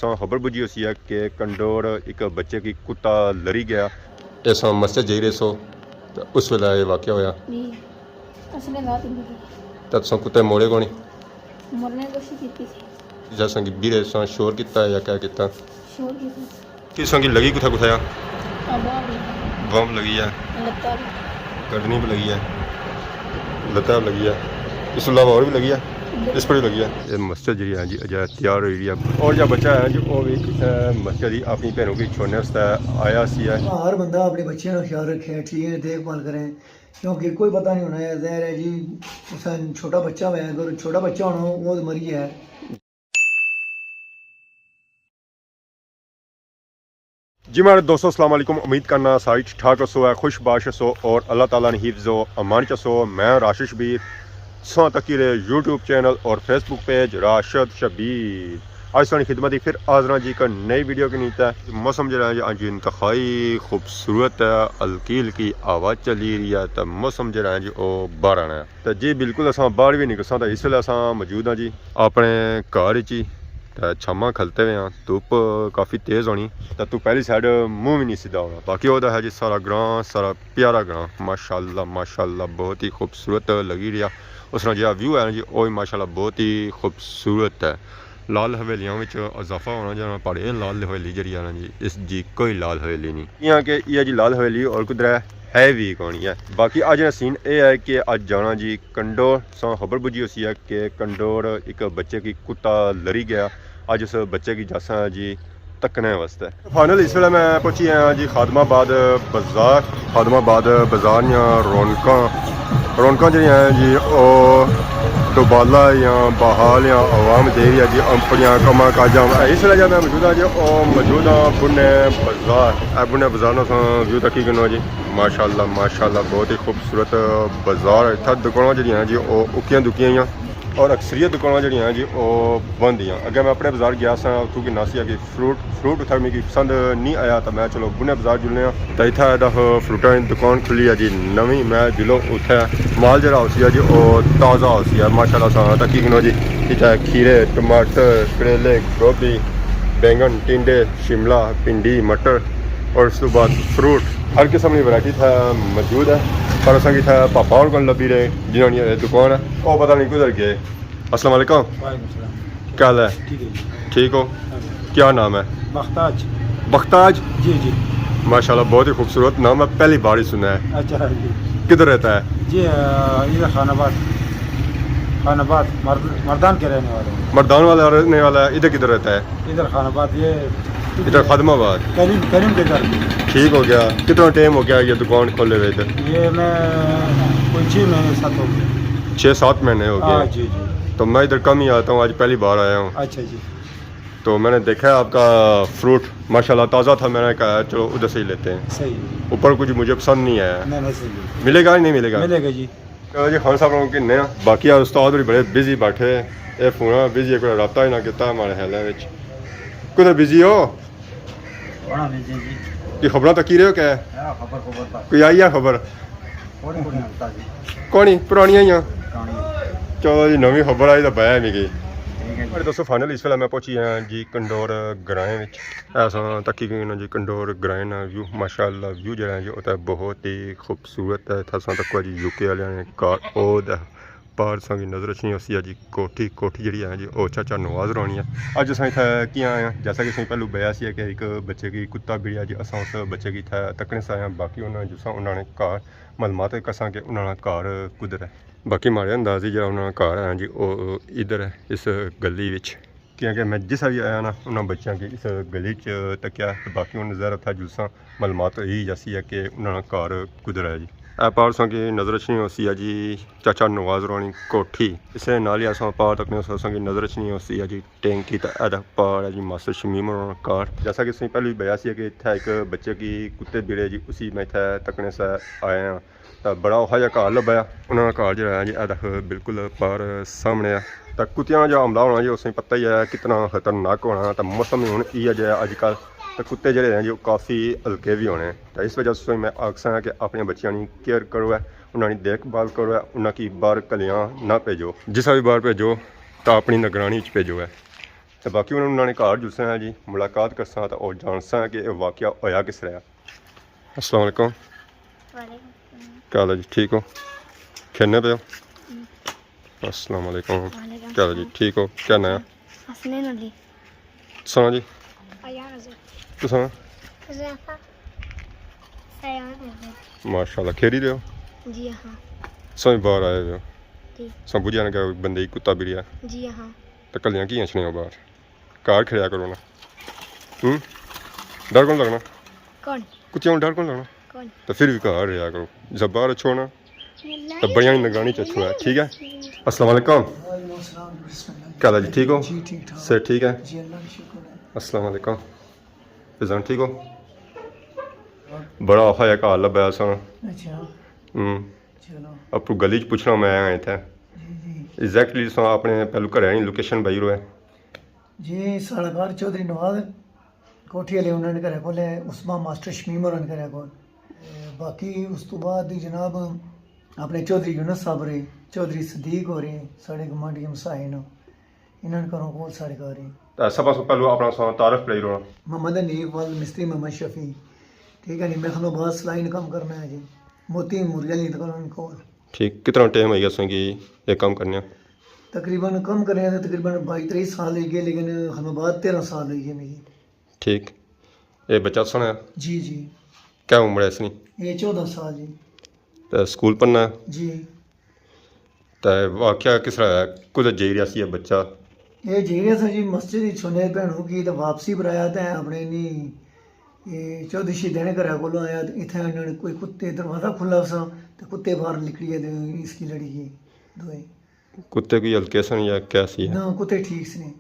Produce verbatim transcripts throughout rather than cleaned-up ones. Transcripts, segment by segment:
ساں خبر بجی ہوسی ہے کہ کنڈور ایک بچے کی کتا لری گیا۔ تے ساں مسجد جائی رہے سو، تے اس ویلے یہ واقعہ ہویا۔ نہیں، اس نے رات نہیں کی۔ تے تساں کتے موڑے کونی؟ مرنے کی کوشش کیتی سی۔ جیسا کہ بیرے ساں شور کیتا یا کیا کیتا؟ شور کیتا۔ کس ساں کی لگی کتھا کتھا آ؟ آ، بہت لگی۔ بم لگی ہے۔ لتاں بھی۔ گردنی بھی لگی ہے۔ لتاں بھی لگی ہے۔ اس علاوہ اور بھی لگی ہے۔ اس پر بھی لگی ہے۔ یہ مسجد جی ہے جی، اجے تیار ہوئی ہے۔ اور جا بچہ ہے جی، وہ بھی کسے مسجد ہی اپنی بہنوں کی چھوڑنے واسطے آیا سی ہے۔ ہر بندہ اپنے بچیاں کا خیال رکھے، ٹھیک ہے، دیکھ بھال کریں، کیونکہ کوئی پتہ نہیں ہونا ہے۔ ظاہر ہے جی، مثلاً چھوٹا بچہ ہویا، اگر چھوٹا بچہ ہونا، وہ تو مری ہے۔ جی مہاڑے دوستو، السلام علیکم۔ امید کرنا ساری ٹھیک ٹھاک ہسو، ہے خوش باش ہسو اور اللہ تعالیٰ نے حفظ و امان چ ہسو۔ میں راشد شبیر، ساں تکی رہے یوٹیوب چینل اور فیس بک پیج راشد شبیر۔ آج سانی خدمت ہی پھر حاضر ہاں جی ایک نئی ویڈیو کے نیت۔ موسم جڑا ہے جی، آج انتہائی خوبصورت ہے، ہلکی ہلکی ہوا چلی رہی ہے، تو موسم جڑا ہے جی، او باہر آنا ہے۔ تے جی بالکل اساں باہر وی نکلساں، تے اس ویلے اساں موجود ہاں جی اپنے گھر اچ ہی۔ تے چھاواں کھلتے ہوئے ہاں، دھوپ کافی تیز ہونی، تے تو پہلی سائیڈ منہ وی نہیں سیدھا ہونا۔ باقی او تے ہے جی سارا گراں، سارا پیارا گراں، ماشاءاللہ، ماشاءاللہ، بہت ہی خوبصورت لگی رہیا۔ اس نا جیہڑا ویو ہے نا جی، او وی ماشاءاللہ بہت ہی خوبصورت ہے۔ لال حویلیاں وچ اضافہ ہونا جانا پڑے، لال حویلی جیہڑی ہے نا جی، اس جی کوئی لال حویلی نہیں۔ یہاں کہ یہ جی لال حویلی اور کدھر ہے، ہے وی کونی ہے۔ باقی اج نا سین اے ہے کہ اج جانا جی کنڈور، ساں خبر بجی ہوسی ہے کہ کنڈور ایک بچے کی کتا لری گیا۔ اج اس بچے کی جاساں جی تکنے واسطے۔ فائنل اس ویلے میں پہنچی آیا جی خادم آباد بازار۔ خادم آباد بازار نیاں رونقاں، رونقاں جیہڑیاں ہیں جی، او دوبالا یا بحال یا عوام جائی رہی ہے جی اپنیاں کماں کاجاں۔ اس ویلے جا میں موجود ہاں جی، او موجود ہاں بنے بازار۔ اے بنے بازار نا تساں ویو تکی گنو جی، ماشاءاللہ، ماشاءاللہ، بہت ہی خوبصورت بازار۔ اتھا دکاناں جیہڑیاں ہیں جی، او اکیاں دکیاں ہیاں اور اکثریت دکاناں جیہڑیاں ہیں جی، او بند ہیاں۔ اگے میں اپنے بازار گیا سا، اتھوں کی ناسی آ گئی فروٹ، فروٹ اتھا میکی پسند نہیں آیا، تاں میں چلو بنے بازار جلنے آں۔ تاں اتھا دا فروٹاں نی دکان کھلی ہے جی نویں، میں جلو اتھا مال جیہڑا ہوسی ہے جی، او تازہ ہوسی ہے، ماشاءاللہ ساں تکی گنو جی۔ اتھا کھیرے، ٹماٹر، کریلے، گوبھی، بینگن، ٹنڈے، شملہ، بھنڈی، مٹر اور اس تو بعد فروٹ، ہر قسم کی ورائٹی اتھا موجود ہے۔ پر اساں کی اتھا پاپا ہور کول لبھی رہے، جنہاں نی اے دکان ہے، او پتہ نہیں کدھر گئے۔ السلام علیکم۔ وعلیکم السلام۔ کیا حال ہے؟ ٹھیک ہے جی۔ ٹھیک ہو؟ ہاں جی۔ کیا نام ہے؟ بختاج۔ بختاج؟ جی، جی۔ ماشاءاللہ، بہت ہی خوبصورت نام ہے، پہلی بار ہی سنا ہے۔ اچھا جی۔ کدھر رہتا ہے؟ جی، آ، ادھر خان آباد۔ خان آباد، مرد-، مردان کے رہنے والے ہیں۔ مردان والا رہنے والا ہے، ادھر کدھر رہتا ہے؟ ادھر خان آباد، یہ ادھر خادم آباد۔ کریم، کریم کے گھر۔ ٹھیک ہو گیا۔ کتنا ٹائم ہو گیا یہ دکان کھولے ہوئے ادھر؟ یہ میں کوئی چھ مہینے، سات ہو گئے۔ چھ سات مہینے ہو گئے؟ ہاں، جی، جی۔ تو میں ادھر کم ہی آتا ہوں، آج پہلی بار آیا ہوں۔ اچھا جی۔ تو میں نے دیکھا ہے آپ کا فروٹ ماشاءاللہ تازہ تھا، میں نے کہا چلو ادھر سے ہی لیتے ہیں۔ صحیح۔ اوپر کچھ مجھے پسند نہیں آیا۔ نہیں، نہیں، صحیح۔ ملے گا یا نہیں ملے گا؟ ملے گا جی۔ چلو جی، خان صاحب لوگوں کی نیا، باقی استاد ہوری بڑے بزی بیٹھے، اے فون بزی، کوئی رابطہ ہی نہ کیتا ہمارے خیال وچ۔ کدھر بزی ہو؟ بڑا بزی جی۔ یہ خبراں تکی رہے ہو کیا؟ ہاں، خبر، خبر تک۔ کوئی آئی ہے خبر؟ کوئی، کوئی نہیں ہوتا جی۔ کونی، پرانیاں ہی ہیں۔ پرانیاں۔ چلو جی، نویں خبر آئی تو بہہ میکی۔ ٹھیک ہے جی۔ میرے دوستو، فائنل اس ویلے میں پہنچی ہاں جی کنڈور گرائیں وچ۔ ایسا تکی گئی نا جی کنڈور گرائیں نا ویو، ماشاءاللہ ویو جڑا ہے جی، او تے بہت ہی خوبصورت ہے۔ تھا ساں تکو جی یو کے والے نے کار او دا پار ساں کی نظر اچھنی ہوسی ہے جی کوٹھی، کوٹھی جڑی ہے جی، او چاچا نواز رونی ہے۔ اج اساں اتھا کیاں آئے ہیں؟ جیسا کہ اساں پہلو بیا سی کہ ایک بچے کی کتا بھیڑیا جی، اساں اس بچے کی اتھا تکنے سے آئے ہیں۔ باقی انہاں جساں انہاں نے کار معلومات کرساں کہ انہاں نا کار کدھر ہے۔ باقی ماڑے اندازی جڑا انہاں نا کار ہے جی، او ادھر ہے، اس گلی وچ۔ کیونکہ میں جس وی آیا نا، انہاں بچیاں کی اس گلی چ تکیا، تے باقی ہن ظاہر اتھا جلساں معلومات ہوئی جاسی ہے کہ انہاں نا گھر کدھر ہے جی۔ اے پار اساں کی نظر اچھنی ہوسی ہے جی چاچا نواز رونی کوٹھی۔ اسے نال ہی اساں پار تکنے اساں کی نظر اچھنی ہوسی ہے جی ٹینکی، تے اے پار ہے جی ماسٹر شمیم ہوراں نا گھر۔ جیسا کہ تساں پہلے وی بیا سی کہ اتھا ایک بچے کی کتے بھیڑے جی، اسی میں اتھا تکنے سے آیا ہاں۔ تے بڑا اوکھا جیا گھر لبھا۔ انہاں نا گھر جیہڑا ہے جی، اے دیکھ بالکل پار سامنے ہے۔ تے کتیاں نا جیہڑا حملہ ہونا جی، اساں کی پتہ ہی ہے کتنا خطرناک ہونا۔ تے موسم ہی ہن ایہا جیا ہے اج کل۔ تے کتے جیہڑے ہیں جی، او کافی ہلکے وی ہونے۔ تے اس وجہ سے میں آکھساں کہ اپنیاں بچیاں نی کیئر کرو ہے، انہاں نی دیکھ بھال کرو ہے، انہاں کی باہر کلیاں نہ بھیجو۔ جس وی باہر بھیجو، تاں اپنی نگرانی وچ بھیجو ہے۔ تے باقی انہاں نے گھر جلساں ہیں جی، ملاقات کرساں تے او جانساں کہ اے واقعہ ہویا کس طرح۔ السلام علیکم۔ وعلیکم السلام۔ کیا حال ہے جی؟ ٹھیک ہو؟ کھیلنے پے ہو؟ ہم۔ السلام علیکم۔ وعلیکم کیا حال ہے جی؟ السلام۔ ٹھیک ہو؟ کیا نام ہے؟ حسنین علی۔ سنا جی؟ ایان عزیز۔ تساں؟ حذیفہ۔ سیان عزیز۔ ماشاءاللہ، کھیلی رہے ہو؟ جی ہاں۔ سوئی باہر آئے ہوئے ہو؟ جی۔ سو بجھیا نا کہ بندے ہی کتا بڑیا؟ جی ہاں۔ تے کلیاں کی اچھنے ہو باہر؟ گھر کھڑیا کرو نا۔ ہوں؟ ڈر کون لگنا؟ کون؟ کتیاں ڈر کون لگنا؟ کون؟ تے پھر بھی گھر رہیا کرو۔ جب باہر اچھو نا، تے بڑیاں نگرانی چ اچھو ہے، ٹھیک ہے؟ السلام علیکم۔ وعلیکم السلام، بسم اللہ۔ کیا حال ہے جی؟ ٹھیک ہو؟ جی، ٹھیک ٹھاک۔ صحت ٹھیک ہے؟ جی، اللہ کا شکر ہے۔ السلام علیکم۔ فیضان ٹھیک ہو؟ بڑا اوکھا جیا گھر لبھا سا۔ اچھا۔ ہوں۔ چلو۔ اپنی گلی چ پچھنا میں آیا اتھے۔ جی، جی۔ ایگزیکٹلی تساں اپنے پہلو گھرے نی لوکیشن بائی روئے۔ جی، ساڑا گھر چوہدری نواز کوٹھی آلے انہاں نے گھرے کول ہے، عثمان ماسٹر شمیم ہوراں نے گھرے کول۔ تے باقی اس تو بعد جناب اپنے چوہدری یونس صاحب رہے، چوہدری صدیق ہو رہے، ساڑے گمانڈی ہمسائے نے، انہاں نے گھروں کول ساڑے گھر ہے۔ تے سب سے پہلو اپنا سا تعارف کرائی رونا۔ محمد حنیف ولد مستری محمد شفیع، ٹھیک ہے جی، میں خانو باز سلائی نے کم کرنا ہے جی، موتی موری آلی دکان کول۔ ٹھیک، کتنا ٹائم ہوئی گیا تساں کی یہ کم کرنے؟ تقریباً کم کرنے ہیں تقریباً بائی تریہہ سال ہوئی گئے، لیکن خانو باز تیرہ سال ہوئی گئے میری۔ ٹھیک۔ اے بچہ سنا ہے؟ جی، جی۔ کیا عمر ہے اس نی؟ اے چودہ سال جی۔ تے سکول پڑھنا ہے؟ جی۔ تے واقعہ کس طرح ہے؟ کدھر جائی رہیا سی اے بچہ؟ اے جائی رہیا سا جی مسجد وچ سنے بہنوں کی تے واپسی پر آیا تے اپنے نی اے چودھری شہیداں نے گھرا کولوں آیا تے اتھے انہاں نے کوئی کتے دروازہ کھلا سا تے کتے باہر نکلی گئے تے اس کی لڑی گئی دوئے۔ کتے کوئی ہلکے سن یا کیا سی؟ نہ، کتے ٹھیک سنے۔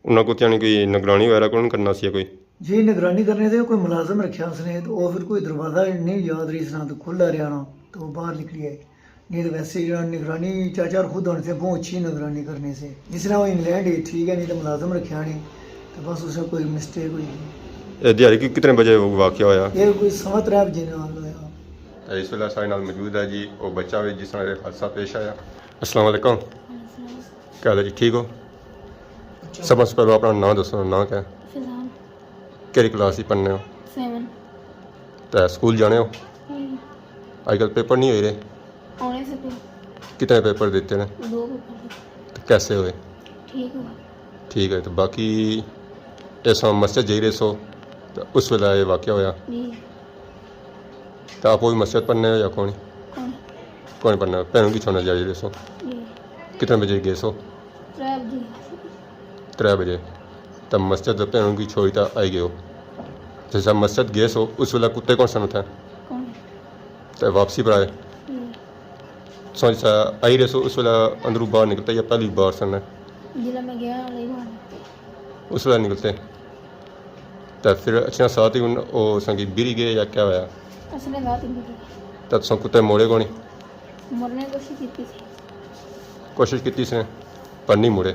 انہاں کتیاں نی کوئی نگرانی وغیرہ کون کرنا سی کوئی؟ جی، نگرانی کرنے سے کوئی ملازم رکھیا اس نے، تو وہ پھر کوئی دروازہ نہیں یاد رہی اس نا، تو کھلا رہیا نا، تو وہ باہر نکلی آئے۔ نہیں تو ویسے جڑا نگرانی چاچا خود ہونے سے، بہت اچھی نگرانی کرنے سے۔ جس طرح وہ انگلینڈ ہے، ٹھیک ہے، نہیں تو ملازم رکھیا نہیں، تو بس اسے کوئی مسٹیک ہوئی۔ اے دیہاڑی کی کتنے بجے واقعہ ہویا؟ یہ کوئی سوا ترے بجے نال ہویا۔ تے اس ویلے ساڑے نال موجود ہے جی، او بچہ وی جس نال اے حادثہ پیش آیا۔ السلام علیکم۔ وعلیکم السلام۔ کیا حال ہے جی؟ ٹھیک ہو؟ اچھا۔ سب سے پہلے اپنا نام دسو، نام کیا ہے؟ فضان۔ کیڑی کلاس وچ پڑھنے ہو؟ سیون۔ تے سکول جانے ہو؟ ہوں۔ اج کل پیپر نہیں ہوئی رہے؟ ہونے سے پہلے۔ کتنے پیپر دیتے نے؟ دو پیپر دیتے۔ تے کیسے ہوئے؟ ٹھیک ہوئے۔ ٹھیک ہے، تو باقی اس وقت مسجد جائی رہے سو، تو اس ویلے یہ واقعہ ہویا۔ جی۔ تو آپ وہ بھی مسجد پڑھنے ہو یا کون؟ کون؟ کون پڑھنے ہو؟ بہنوں کی چھوڑنے جائی رہے سو؟ جی۔ کتنے بجے گئے سو؟ ترے بجے۔ ترے بجے۔ تو مسجد بہنوں کی چھوڑی تو آئی گئے ہو۔ جیسا مسجد گئے سو، اس ویلے کتے کون سن اتھے؟ کون؟ تے واپسی پر آئے؟ جی۔ سو جیسا آئی رہے سو، اس ویلے اندروں باہر نکلتے یا پہلے ہی باہر سن؟ جلے میں گیا، لئی باہر نکلتے۔ اس ویلے نکلتے۔ تے پھر اچھنا ساتھ ہی ان، او سنگی بری گئے یا کیا ہویا؟ اصل رات ہی بری گئے۔ تے تساں کتے موڑے کونی؟ مرنے کوشش کیتی سی۔ کوشش کیتی سی، پر نہیں مڑے۔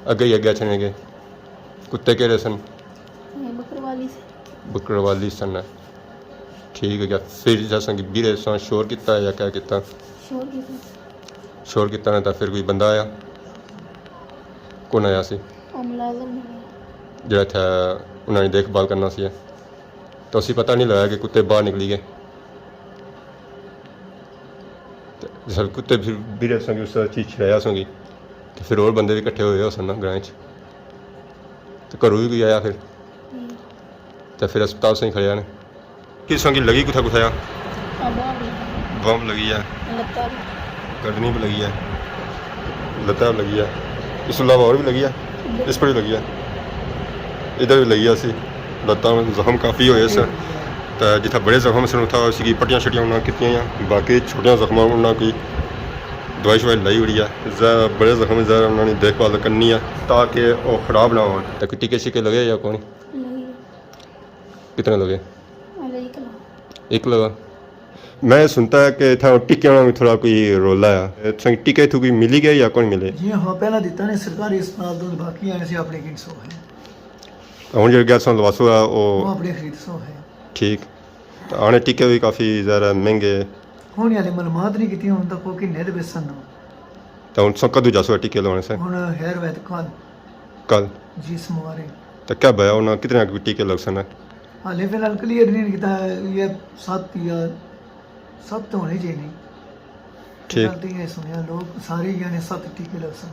اگے ہی اگے اچھنے گئے۔ کتے کہڑے سن؟ یہ بکروالی سے۔ بکروالی سن۔ ٹھیک ہے، پھر جیسا کہ بیرے سا شور کیتا یا کیا کیتا؟ شور کیتا۔ شور کیتا نا، تو پھر کوئی بندہ آیا؟ کون آیا سی؟ وہ ملازم ہے۔ جڑا تھا، انہاں نے دیکھ بھال کرنا سی۔ تو اسی پتہ نہیں لگا کہ کتے باہر نکلی گئے۔ تے جس ویلے کتے پھر بیرے سنگی اس چیز چھڑایا سنگی، تے پھر اور بندے بھی کٹھے ہوئے ہو سن نا گراں چ۔ تے گھروں بھی کوئی آیا پھر؟ ہوں۔ تے پھر ہسپتال سے ہی کھڑے آنے۔ کس سنگی لگی کتھا کتھا آ؟ آ، بام لگی۔ بام لگی ہے۔ لتاں۔ گردنی بھی لگی ہے۔ لتاں بھی لگی ہے۔ اس علاوہ اور بھی لگی ہے؟ اس پر بھی لگی ہے۔ ادھر بھی لگی ہے سی۔ لتاں میں زخم کافی ہوئے سن۔ تے جتھا بڑے زخم سن، اتھا اس کی پٹیاں شٹیاں انہاں کیتیاں یا باقی چھوٹیاں زخماں انہاں کی دوائی شوائی لائی ہوئی ہے۔ زیادہ بڑے زخم زیادہ انہاں نے دیکھ بھال کرنی ہے تاکہ وہ خراب نہ ہون۔ تے کوئی ٹیکے شیکے لگے یا کون؟ نہیں۔ کتنے لگے؟ ہلے ایک لگا۔ ایک لگا۔ میں سنتا ہے کہ اتھا ٹکے ہونا بھی تھوڑا کوئی رولا ہے۔ تساں ٹکے اتھوں کوئی ملی گیا یا کون ملے؟ جی ہاں، پہلا دیتا نے سرکاری اسپتال تو، باقی آنے سے اپنے گھن سو ہے۔ ہن جیہڑے گیس لواسو ہے، او وہ اپنے خرید سو ہے۔ ٹھیک۔ تے آنے ٹکے بھی کافی زیادہ مہنگے۔ ہن ہلے معلومات نہیں کیتی، ہن تک وہ کنے دے بیسن نا۔ تے ہن تساں کدوں جاسو ٹکے لوانے سے؟ ہن خیر وے تے کل۔ کل؟ جی، سوموارے۔ تے کیا بیا انہاں کتنے ٹیکے لگسن؟ حالے فی الحال کلیئر نہیں کیتا، یہ ست یا ست تو ہونے چاہیے۔ ٹھیک۔ فی الحال تو یہ سنیا لوگ سارے یعنی ست ٹیکے لگسن۔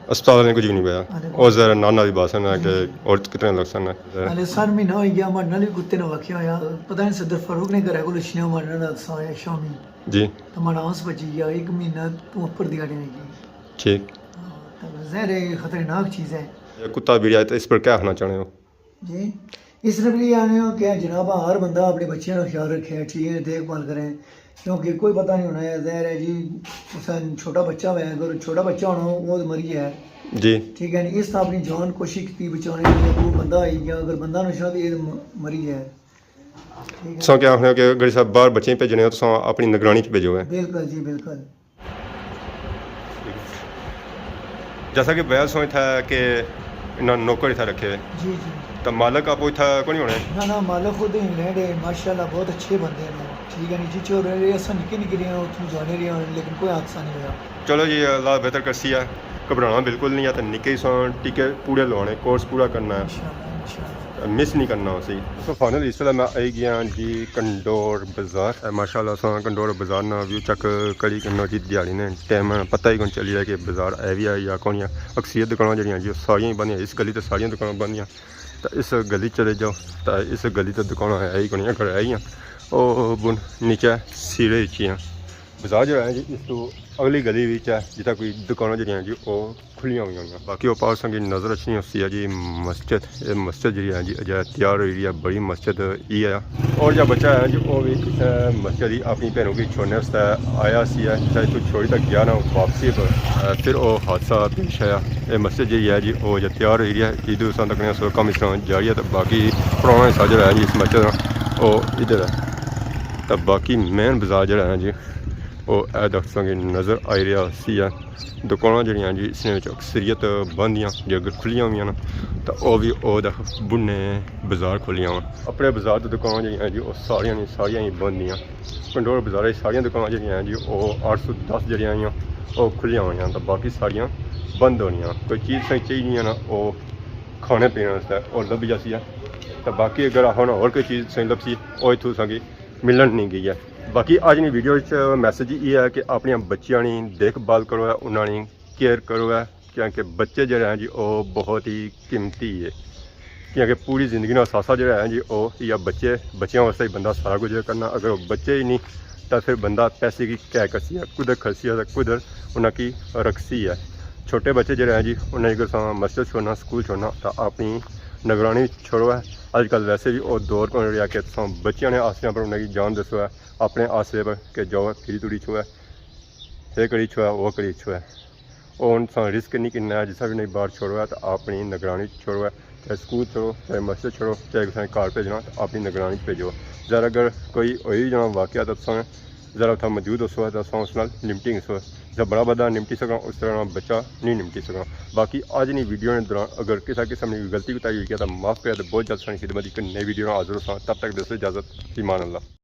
اسپتال نے کچھ بھی نہیں پایا۔ ہاں جی۔ اور ذرا نانا بھی باسن ہے جی، کہ جی۔ اور کتنے لگسن ہے؟ حالے سر مہینہ ہوئی گیا، ہمارے نال بھی کتے نے واقعہ ہویا۔ پتہ نہیں صدر فاروق نے گھر کو لشنے ہمارے نال سایا شامی۔ جی۔ تو ہمارا آس بچی گیا، ایک مہینہ تو اوپر دیہاڑی ہوئی گئی۔ ٹھیک۔ ہاں، تو ظاہر ہے یہ خطرناک چیز ہے۔ یہ کتا بھی رہا ہے تو اس پر کیا آخنا چاہنے ہو؟ جی، اس نے بھی آنے ہو کہ جناب ہر بندہ اپنے بچیاں کا خیال رکھے، ٹھیک ہے، دیکھ بھال کریں، کیونکہ کوئی پتہ نہیں ہونا ہے۔ ظاہر ہے جی، اس چھوٹا بچہ ہویا ہے، اگر چھوٹا بچہ ہونا ہو، وہ تو مری ہے۔ جی۔ ٹھیک ہے، اس طرح اپنی جان کوشش کی بچانے کی، وہ بندہ آئی گیا، اگر بندہ نشہ تو یہ م-، مری ہے۔ ٹھیک ہے۔ تساں کیا آخنے ہو کہ اگر اسا باہر بچے بھیجنے ہو، تساں اپنی نگرانی چ بھیجو ہے؟ بالکل جی، بالکل۔ جیسا کہ بیا سوچ تھا کہ انہاں نوکر اتھا رکھے۔ جی، جی۔ تو مالک آپ اتھا کونی ہونے؟ نہ، نہ، مالک خود انگلینڈ ہے، ماشاءاللہ بہت اچھے بندے ہیں۔ ٹھیک ہے نی جی، چور رہے، اساں نکے نکے رہے ہیں، اتھوں جانے رہے ہیں، لیکن کوئی حادثہ نہیں ہویا۔ چلو جی، اللہ بہتر کرسی ہے، گھبرانا بالکل نہیں ہے، تو نکے ہی سن ٹیکے پورے لوانے، کورس پورا کرنا ہے۔ انشاءاللہ، انشاءاللہ۔ مس نہیں کرنا اسی۔ سو فائنل اس ویلے میں آئی گیا جی کنڈور بازار۔ اے ماشاءاللہ ساں کنڈور بازار نا ویو چیک کری کنو جی، دیہاڑی نے ٹائم پتہ ہی کون چلی رہا کہ بازار ہے بھی ہے یا کون ہے۔ اکثریت دکاناں جڑیاں جی ساریاں ہی بند ہیں، اس گلی تے ساریاں دکاناں بند ہیں۔ تے اس گلی چلے جاؤ تے اس گلی تے دکاناں ہے ہی کون، اگر ہے ہی ہیں او بن نیچے سیڑھے اچ ہی ہیں۔ بازار جڑا ہے جی اس تو اگلی گلی وچ ہے جتھا کوئی دکاناں جڑیاں جی او کھلیاں ہوئی ہونیاں۔ باقی او پار سنگی نظر اچھنی ہوسی ہے جی مسجد۔ اے مسجد جڑی ہے جی اجے تیار ہوئی رہی ہے، بڑی مسجد ہی ہے۔ اور جا بچہ ہے جی او بھی اتھے مسجد ہی اپنی بھینوں کی چھوڑنے واسطے آیا سی ہے، جتھے اتھوں چھوڑی تک گیا نا واپسی پر، اے، پھر او حادثہ پیش آیا۔ اے مسجد جڑی ہے جی او اجے تیار ہوئی رہی ہے، عید اساں تکنے سو کم اس طرح جاری ہے، تے باقی پرانا حصہ جڑا ہے جی اس مسجد نا او ادھر ہے۔ تے باقی مین بازار جڑا ہے جی او اے درخت سنگی نظر آئی رہیا سی ہے۔ دکاناں جڑیاں جی اس نے وچ اکثریت بند دیاں، جے اگر کھلیاں ہویاں نا تاں او وی او دا بنے بازار کھلیاں ہویاں۔ اپنے بازار تے دکاناں جڑیاں جی او ساریاں نی ساریاں ہی بند دیاں۔ کنڈور بازار وچ ساریاں دکاناں جڑیاں جی او آٹھ سو دس جڑیاں آئیاں او کھلیاں ہویاں تاں باقی ساریاں بند ہونیاں۔ کوئی چیز سائیں چاہیے نی ہے نا او کھانے پینے واسطے او لبھی جاسی ہے۔ تاں باقی اگر آخو نا ہور کوئی چیز سائیں لبھی او اتھوں سانگی ملن نہیں گئی ہے۔ باقی اج نی ویڈیو وچ میسج یہ ہے کہ اپنی بچیاں نی دیکھ بھال کرو ہے، انہاں نی کیئر کرو ہے، کیونکہ بچے جڑے ہیں جی او بہت ہی قیمتی ہے، کیونکہ پوری زندگی نا اثاثہ جڑا ہے جی او یا بچے، بچیاں واسطے ہی بندہ سارا کچھ کرنا۔ اگر وہ بچے ہی نہیں تاں پھر بندہ پیسے کی کیا کرسی ہے، کدھر کھرسی ہے، کدھر انہاں کی رکھسی ہے۔ چھوٹے بچے جڑے ہیں جی انہاں کی اساں مسجد چھوڑنا، سکول چھوڑنا تاں اپنی نگرانی چھوڑو ہے۔ اج کل ویسے بھی وہ دور کون رہیا کہ تساں بچیاں نے آسریاں پر انہاں کی جان دسو ہے، اپنے آسرے پر کہ جاؤ پھری تڑی چھو ہے، یہ کڑی چھو ہے، وہ کڑی چھو ہے۔ او ہن تساں رسک نہیں کرنا ہے، جسا بھی نہیں باہر چھوڑو ہے تو اپنی نگرانی چھوڑو ہے، چاہے سکول چھوڑو، چاہے مسجد چھوڑو، چاہے کسے نے گھر بھیجنا تو اپنی نگرانی چ بھیجو۔ ذرا اگر کوئی ہوئی جانا واقعہ تو تساں ذرا اتھا موجود ہو سو ہے تو تساں اس نال نمٹی نہیں سو، جب بڑا بندہ نمٹی سکنا اس طرح نال بچہ نہیں نمٹی سکنا۔ باقی اج نی ویڈیو نے دوران اگر کسا قسم نی غلطی کوتاہی ہوئی گیا تو معاف کرے تو بہت جلد سانی خدمت ایک نئی ویڈیو نال حاضر ہو ساں۔ تب تک دوستو اجازت، فی امان اللہ۔